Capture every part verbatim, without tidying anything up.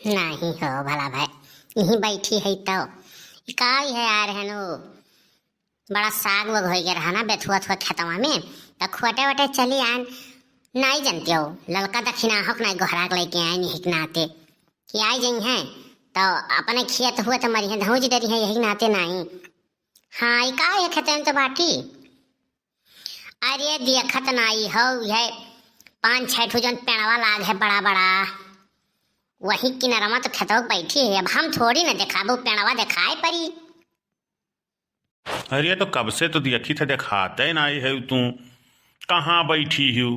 नाही हो भला भाई, यहीं बैठी है तो। ई का है यार, है नो, बड़ा साग वग होइ गया रहा ना बेथुआ थुआ खेतवा में, त खोटे वोटे चली आन। नाही जनते हो, ललका दखिना हक नाही गोहराक लेके आए नहीं के नाते कि आई जइहैं, तो अपने खेत हुए तो मरिहैं, धौंज डरिहैं, यही नाते नाही। हाँ, ई का है खेते में तो बाटी। अरे देखत नाही हो, यह पाँच छह ठो जौन पेड़वा लाग है बड़ा बड़ा, वही किनारवा तो खेतवा बैठी है। अब हम थोड़ी ना देखाबो, पेड़वा देखाए परी। अरे तो कब से तो देखी थे, देखाते नाही है तू, कहाँ बैठी हो?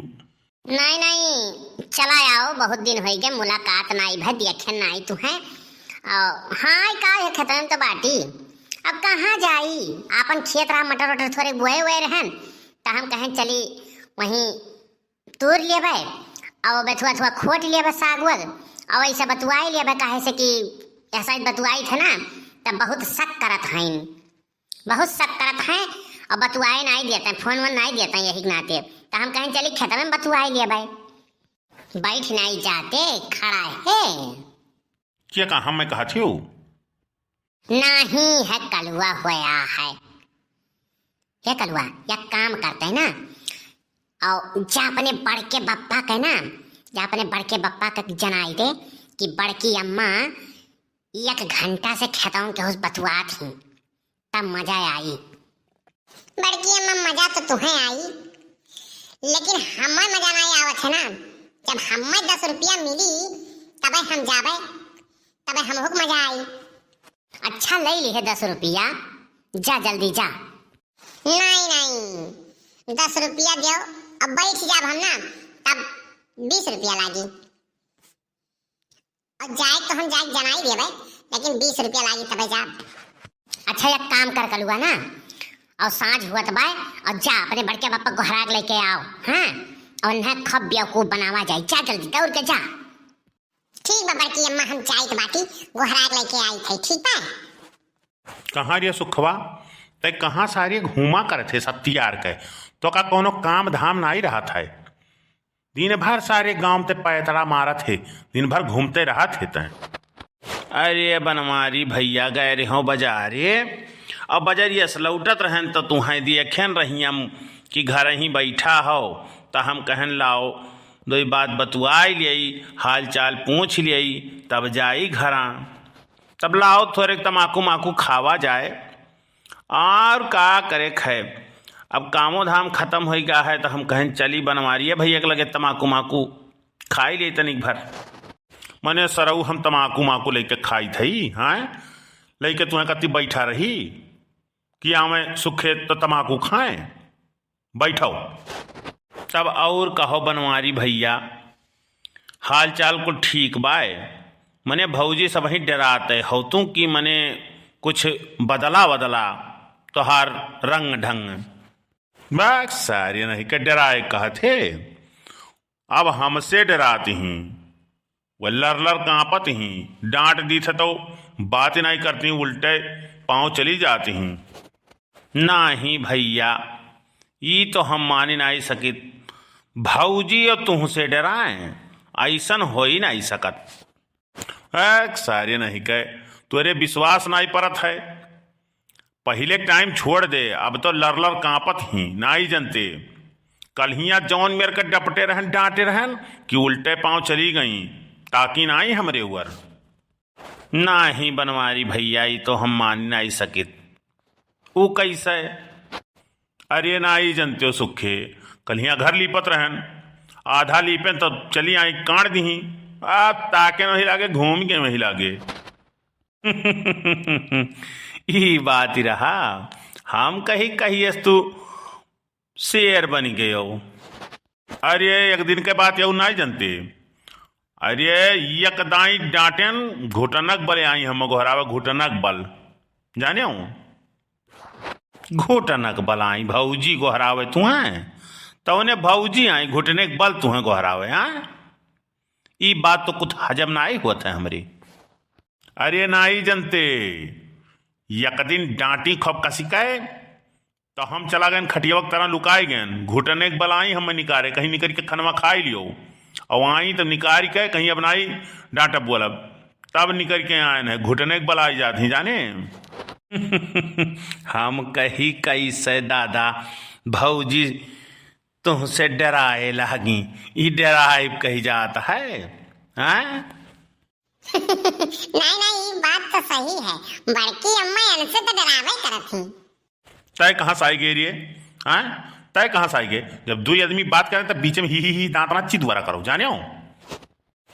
नाही नाही, चला आओ, बहुत दिन होइ गए मुलाकात नाही भई, देखे नाही तू है। और हाँ, ई का है खेतवा में तो बाटी, अब कहाँ जाई, आपन खेत रहा मटर वटर थोरे बोए हुए रहन, त हम कहें चली वहीं तूर लेबै, और बेथुआ थुआ खोट लेबै साग वग, और ऐसे बतुआई लेबै, काहे से कि ऐसा बतुआई थे ना, तब बहुत शक करत हैं, बहुत शक करत हैं, और बतुआए नाही देते, फोन वोन नाही देते, यही के नाते। तो हम कहें चली खेत में बतुआई लेबै। बैठ नाही जाते, खड़ा है। क्या कहा मैं कहा थी? नाही है कलुआ होया है। हे कलुआ, एक काम करते हैं ना, और जा अपने बड़के बप्पा के ना, जा अपने बड़के बप्पा के जनाई दे कि बड़की अम्मा एक घंटा से खेतवन के हुस बतुआत ही, तब मजा आई। बड़की अम्मा, मजा तो तुहें आई, लेकिन हमें मजा नाही आवत है ना। जब हमें दस रुपया मिली, तबे हम जाबे, तबे हमहू के मजा आई। अच्छा, ले ली है दस रुपया, जा जल्दी जा। नाही नाही, दस रुपया देव, अब बैठ जाब हम ना, तब बीस रुपया लागी। और जाए तो हम जाए जनाई देबै, लेकिन बीस रुपया लागी तबे जाब। अच्छा, एक काम कर कलुआ ना, और साँझ हुअत बाय, और जा अपने बड़के बप्पा गोहराक लेके आओ, हाँ, और उन्हें खूब बेवकूफ बनावा जाए। जा जल्दी दौड़ के जा। ठीक बा बड़की अम्मा, हम जाइत बाटी, गोहराक लेके आइत है, ठीक बा? कहाँ रे सुखवा, तै कहाँ सारे घूमा करत है सत्तियार के? तो का कोनो काम धाम नाही रहत है? दिन भर सारे गांव ते पैतरा मारत है, दिन भर घूमते रहत है तै। अरे बनवारी भैया, गए रहो बजारे, अब बजरिया से लौटत रहन तो तुहें देखेन रहियम कि घर ही बैठा हो, तो हम कहन लाओ दोई बात बतुआई लियई, हाल चाल पूछ लियई, तब जाई घरा। तब लाओ थोरे तमाकू माकू खावा जाए। और का करे खे, अब कामो धाम खतम होइ गा है, तो हम कहें चली बनवारिए भैया के लगे तमाकू माकू खाई ले तनिक भर। मने सरऊ हम तमाकू माकू लेके खाई थई, हाँ? लेके तुहें कति बैठा रही कि आवे सुखे तो तमाकू खाएं? बैठो। तब और कहो बनवारी भैया, हाल चाल कुल ठीक बाय? मने भौजी सबही डराते हो तू कि मने कुछ बदला बदला तोहार रंग ढंग। बाक सारे नहीं के डराए कहत है, अब हमसे डरात ही। वह लर लर कांपत ही, डांट दीत है तो बात नाही करती, उल्टे पाँव चली जात ही। नाही भैया, ई तो हम मानी नाही सकित। भौजी और तुहसे डराएं, ऐसन हो ही नाही सकत। एक सारे नहीं कहे, तोरे विश्वास नाही परत है। पहिले टाइम छोड़ दे, अब तो लर लर कांपत ही, नाही जनते। कलहिया जौन मेर के डपटे रहन, डांटे रहन कि उल्टे पाँव चली गई, ताकी नाही हमरे ऊपर। नाही बनवारी भैया, ई तो हम मान नाही सकित। ऊ कैसे? अरे नाही जनते हो सुखे, कलहिया घर लीपत रहन, आधा लीपे तो चली आई काट दीही। आ ताके वही लागे, घूम के वही लागे। ई बात ही रहा, हम कही कहियस तू शेर बन गयो। अरे एक दिन के बात यू नाही जनते। अरे एक दाई डांटेन, घुटनक बल आई हम गोहरावे, घुटनक बल। जाने हो? घुटनक बल आई भौजी गोहरावे तुहें, तौने भौजी आई घुटने के बल तुहें गोहरावे, हाँ? ई बात तो कुछ हजम नाही होत है हमरी। अरे नाही जनते, एक दिन डांटी खूब कसी के, तो हम चला गएन खटियावा के तरह लुकाई गएन, घुटने के बल आई हम निकारे, कहीं निकल के खनवा खाई लियो, और आई तो निकारी के कहीं अब नाही डांटब बोलब। तब निकरि के आएन है, घुटने के बल आइ जात ही जाने। हम कही, "कैसे दादा, भौजी तुहसे डराए लागी, ई डराइब कही जात है, हैं?" नहीं, नहीं, ई बात तो सही है, बड़की अम्मा इनसे तो डरावे करत ही। तय कहाँ से आइ गए रे, हैं? तय कहाँ से आइ गए? जब दुइ आदमी बात करें तब बीच में ही, ही, ही दांत ना चितवरा करो, जाने हो?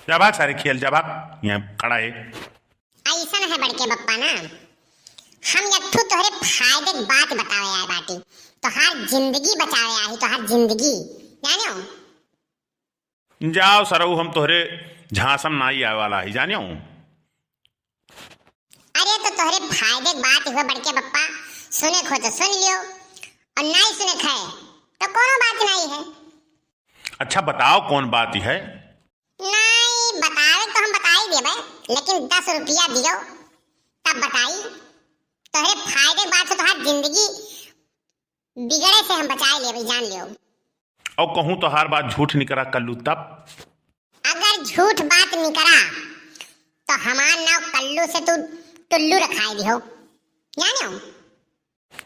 जा भाग सारे खेल, जा भाग, यहाँ खड़ा है। अइसन है बड़के बप्पा ना, हम एक ठो तोहरे फायदे के बात बतावे आए बाटी, तोहार जिंदगी बचावे आई, तोहार जिंदगी, जाने हो? जाओ सरऊ, हम तोहरे झांसम नाई आवे वाला ही, जाने हो? अरे तो तोहरे फायदे के बात हुआ बड़के बप्पा, सुने खो तो सुन लियो, और नाई सुने खाए तो कोनो बात नाई है। अच्छा बताओ कौन बात है? नाई बतावे तो हम बताई देबे, लेकिन दस रुपया दियो तब बताई। तोहरे फायदे के बात हो, तोहार जिंदगी बिगड़े से हम बचाए लेबे, जान लियो। और कहूँ तोहार बात झूठ निकरा कल्लू तब? अगर झूठ बात निकरा तो हमार नाव कल्लू से तू टुल्लू रखाई दियो, जाने हो?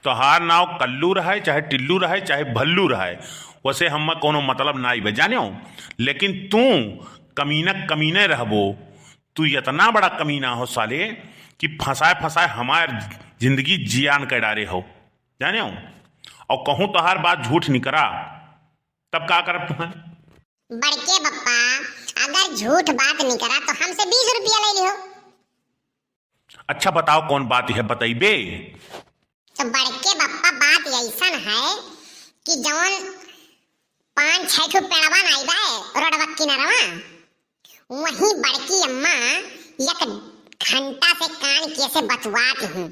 तोहार नाव कल्लू रहे, चाहे टिल्लू रहे, चाहे भल्लू रहे, वसे हम्मे कोनो मतलब नाई बे, जाने हो? लेकिन तू कमीना कमीने रहबो, तू इतना बड़ा कमीना हो साले कि फंसाए फंसाए हमार जिंदगी जियान कर डारे हो, जाने हो? और कहूँ तोहार बात झूठ निकरा, तब का करब तुम्हें? बड़के बप्पा, अगर झूठ बात निकरा तो हमसे बीस रुपया ले लिहो। अच्छा बताओ कौन बात है, बतइबे? तो बड़के बप्पा बात अइसन है कि जौन पाँच छह ठो पेड़वा नाई बा रोडवा किनारवा, वहीं बड़की अम्मा एक घंटा से कान के से बतुआत ही,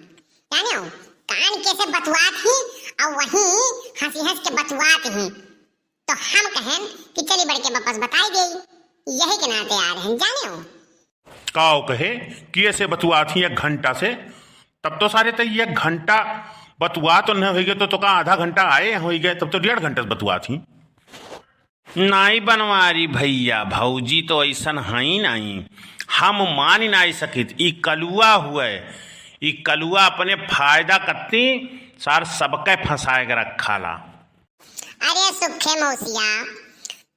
जाने हो, कान के से बतुआत ही और वहीं हंसी हंस के बतुआत ही। तो हम कहेन कि चली बड़के बप्पा से बताई देई, यही के नाते आ रहन, जाने हो। काव कहे कि ऐसे बतुआत ही एक घंटा से, तब तो सारे तई एक घंटा बतुआ तो न होई गए, तो, तो का आधा घंटा आए होई गए, तब तो डेढ़ घंटा से बतुआत ही। नाई बनवारी भैया, भौजी तो ऐसन हई नाई, हम मानी नाई सकित। ई कलुआ हुए, ई कलुआ अपने फायदा कत्ती सार सबके फंसाए के रखाला। अरे सुखे मौसिया,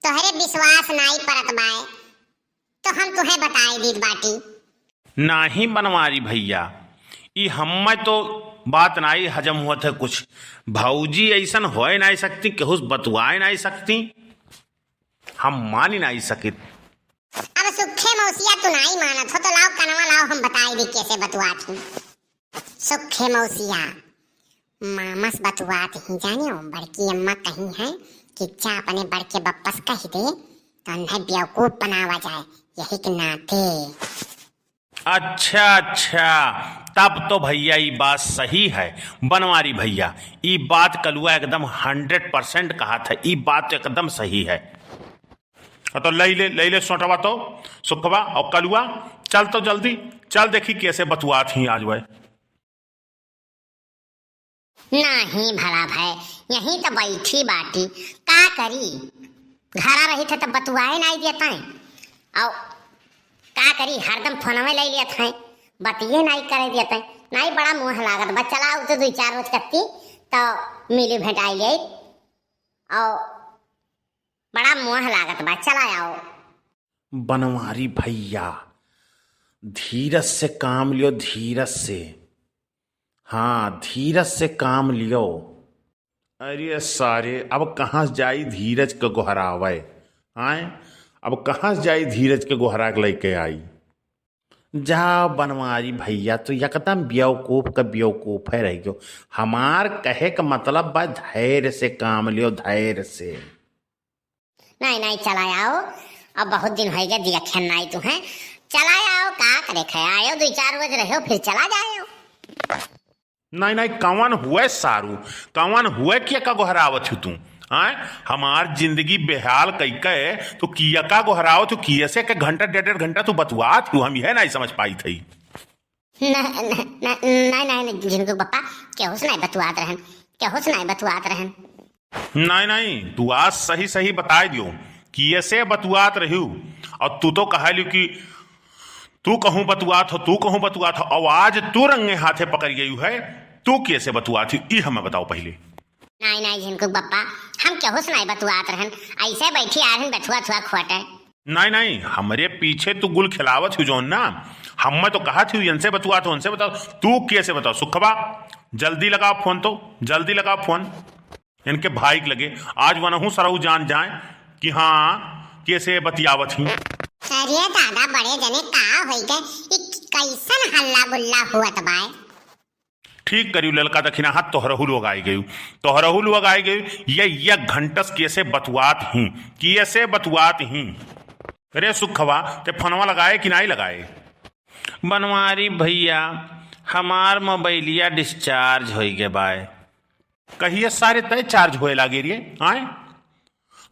तोहरे विश्वास नाई परत बाय, तो हम तुहे बताए दीत बाटी। नाही बनवारी भैया, ई हम्मे तो बात नाई हजम हुवत है कुछ। भौजी ऐसन होए नाई सकती, केहू से बतुआए नाई सकती, हम मानी नाई सकित। अब सुखे मौसिया तू नाई मानत हो तो लाओ कनवा लाओ, हम बताए दी कैसे बतुआत ही। सुखे मौसिया, मामस बतुआत ही जानियो, बड़की अम्मा कही है कि जा अपने बड़के बप्पस कह दे, तो उन्हें बेवकूफ बनावा जाए, यही के नाते। अच्छा, अच्छा, तब तो भैया ई बात सही है। बनवारी भैया, ई बात कलुआ एकदम हंड्रेड परसेंट कहा था, ई बात तो एकदम सही है। हाँ, तो लई ले, लई ले सोटवा तो, सुखवा और कलुआ, चल तो जल्दी, चल देखी कैसे बतुआत ही आज वह। नाही भला भय, यहीं तो बैठी बाटी, का करी? घरा रही थे तो बतुआए नाई देत हैं, और का करी, हरदम फोनवे ले लेत हैं, बतिये नाई करे देत हैं। नाई बड़ा मुँह लागत बा, चला आऊ तो दुई चार रोज कत्ती तो मिली भेंटाई ले, और बड़ा मुँह लागत बा, चला आओ। बनवारी भैया, धीरज से काम लियो, धीरज से। हाँ, धीरज से काम लियो। अरे सारे, अब कहाँ से जाई धीरज के गोहरावे? आए, अब कहाँ से जाई धीरज के गोहरा के लेके आई? जा बनवारी भैया, तू एकदम बेवकूफ का बेवकूफ है रह गयो। हमार कहे का मतलब बा, धैर्य से काम लियो, धैर्य से। नाई, नाई, चला आओ, अब बहुत दिन होइ गए, दिया खेन नाई तू है, चला आओ, का करे खे आयो, दुई चार रोज रहो, फिर चला जाओ। नाई, नाई, कवन हुए सारू, कवन हुए कि एका गोहरावत हो तू? आय, हमार जिंदगी बेहाल कई के, तू किया का गोहरावत हो, किया से एक घंटा, डेढ़, डेढ़ घंटा तू बतुआत हो, हम यह नाई समझ पाई थई। न-, न-, न-, नाई, नाई, नाई, झिनकू बप्पा, केहू से नाई बतुआत रहन, केहू से नाई बतुआत रहन। नाई, नाई, तू आज सही, सही बताई दियो कि ऐसे बतुआत रहियो, और तू तो कहा लियो कि तू कहूँ बतुआत हो, तू कहूँ बतुआत हो, अउ आज तू रंगे हाथे पकड़ गयू है, तू केसे बतुआत हो, ई हमें बताओ पहिले। नाहीं, नाहीं, झिनकुक बप्पा, हम केहू से नाहीं बतुआत रहन, अइसे बैठी आ रहन बथुआ थुआ खोटे। नाहीं, नाहीं, हमरे पीछे तू गुल खिलावत हो जौन ना, हमें तो कहत हो, इनसे बतुआत हो, उनसे बताओ, तू केसे बताओ, सुखवा, जल्दी लगाओ फोन तो, जल्दी लगाओ फोन। इनके भाई के लगे आज वनहू सरऊ जान जाए कि हाँ, केसे बतियावत ही। अरे दादा, बड़े जने का होई गए, ई कैसन हल्ला गुल्ला हुअत बाय? ठीक करियो ललका दखिना हाथ, तोहरहू लोग आइ गयू, तोहरहू लोग आइ गयू, ये एक घंटस केसे बतुआत ही, केसे बतुआत ही। अरे सुखवा, ते फोनवा लगाए कि नाहीं लगाए? बनवारी भइया, हमार मोबाइलिया discharge होइ गए बाय। कहिए सारे तय charge होए लागे रे, आए?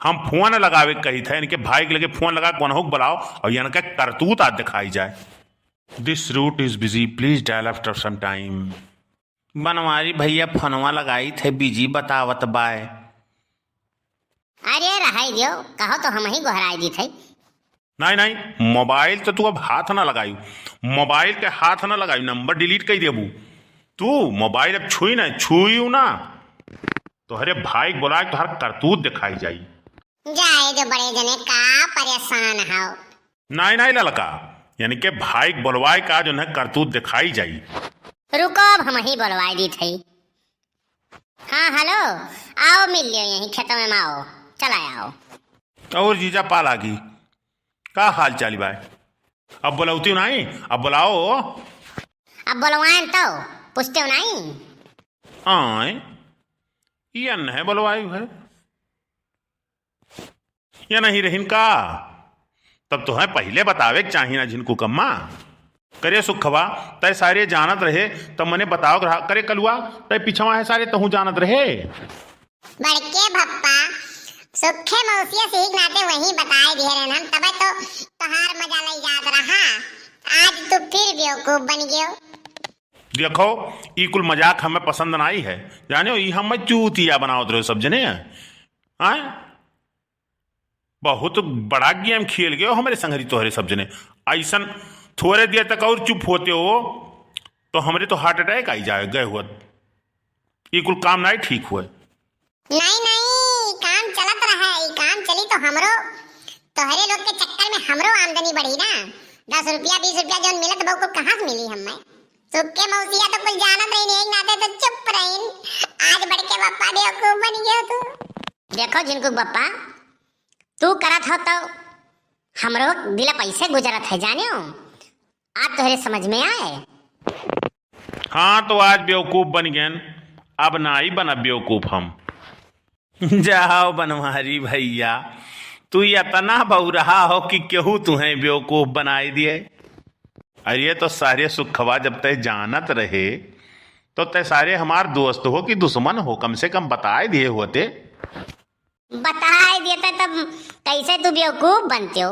हम फोन लगावे के कही थे, इनके भाई के लगे फोन लगा, कोनहू के बुलाओ अउर इनके करतूत आज दिखाई जाए। This route is busy, please dial after some time। बनवारी भइया फोनवा लगाई थे, busy बतावत बाय। अरे रहाई दियो, कहो तो हमही गोहराई दी थे। नाहीं, नाहीं, मोबाइल तो तू अब हाथ ना लगायू, मोबाइल के हाथ ना लगायू, नंबर delete कइ देबू। तू मोबाइल अब छुई ना, छुई ना, तोहरे भाई के बोलाए, तोहर करतूत दिखाई जाई। जाए दो बड़े जने, का परेशान हौ? नाहीं, नाहीं ललका, यानी के भाई के बोलवाए का जो है करतूत दिखाई जाई। रुको, अब हमही बोलवाई दी थई। हाँ, हेलो, आओ मिल लियो यहीं खेतवे में, आओ, चला आओ। अउर जीजा पालागी, का हाल चाल बाय? अब बोलौती नाहीं, अब बोलाओ। अब बोलवाएन तो पूछते हो नाहीं? आय, ये नहीं बोलवायु है, ये नहीं रहिन का? तब तोहैं पहिले बतावे के चाही ना झिनकुक अम्मा। करे सुखवा, तय सारे जानत रहे, तब मने बतावक रहा। करे कलुआ, तय पिछवा है सारे, तहूँ जानत रहे। बड़के भप्पा, सुखे मौसिया से ही नाते वही बताए दिए रहन हम, तबे तो तोहार मजा लई जात रहा। आज तू फिर बेवकूफ बन गयो। देखो, ई कुल मजाक हमें पसंद नाई है, जाने हो, ई हमें चूतिया बनावत रहे सब जने। आय, बहुत बड़ा game खेल गयो हमरे संगरी तोहरे सब जने। अइसन थोरे देर तक और चुप होते हो तो हमरे तो heart attack आई जाए गए हुआ। ई कुल काम नाई ठीक हुए। नाई, नाई, ई काम चलत रहे, ई काम चली तो हमरो, तोहरे लोग के चक्कर में हमरो आमदनी बढ़ी ना। दस रुपया, बीस रुपया जौन मिलत बा, ओको कहाँ से मिली हमें? सुखे मौसिया तो कुल जानत रही, एक नाते तो चुप रही। आज बड़के बप्पा बेवकूफ बन गयो तू। देखो झिनकुक बप्पा, तू करत हो तो हमरो दिल पैसे गुजरत है, जानियो? आज तोहरे समझ में आए? हाँ, तो आज बेवकूफ बन गए, अब नाई बनब बेवकूफ हम। जाओ बनवारी भइया, तू इतना बौरहा हो कि केहू तुहैं बेवकूफ बनाई दिए। अरे तो सारे सुखवा जब तय जानत रहे, तो तय सारे हमार दोस्त हो कि दुश्मन हो, कम से कम बताए दिए होते। बताए देते तब कैसे तू बेवकूफ बनते हो?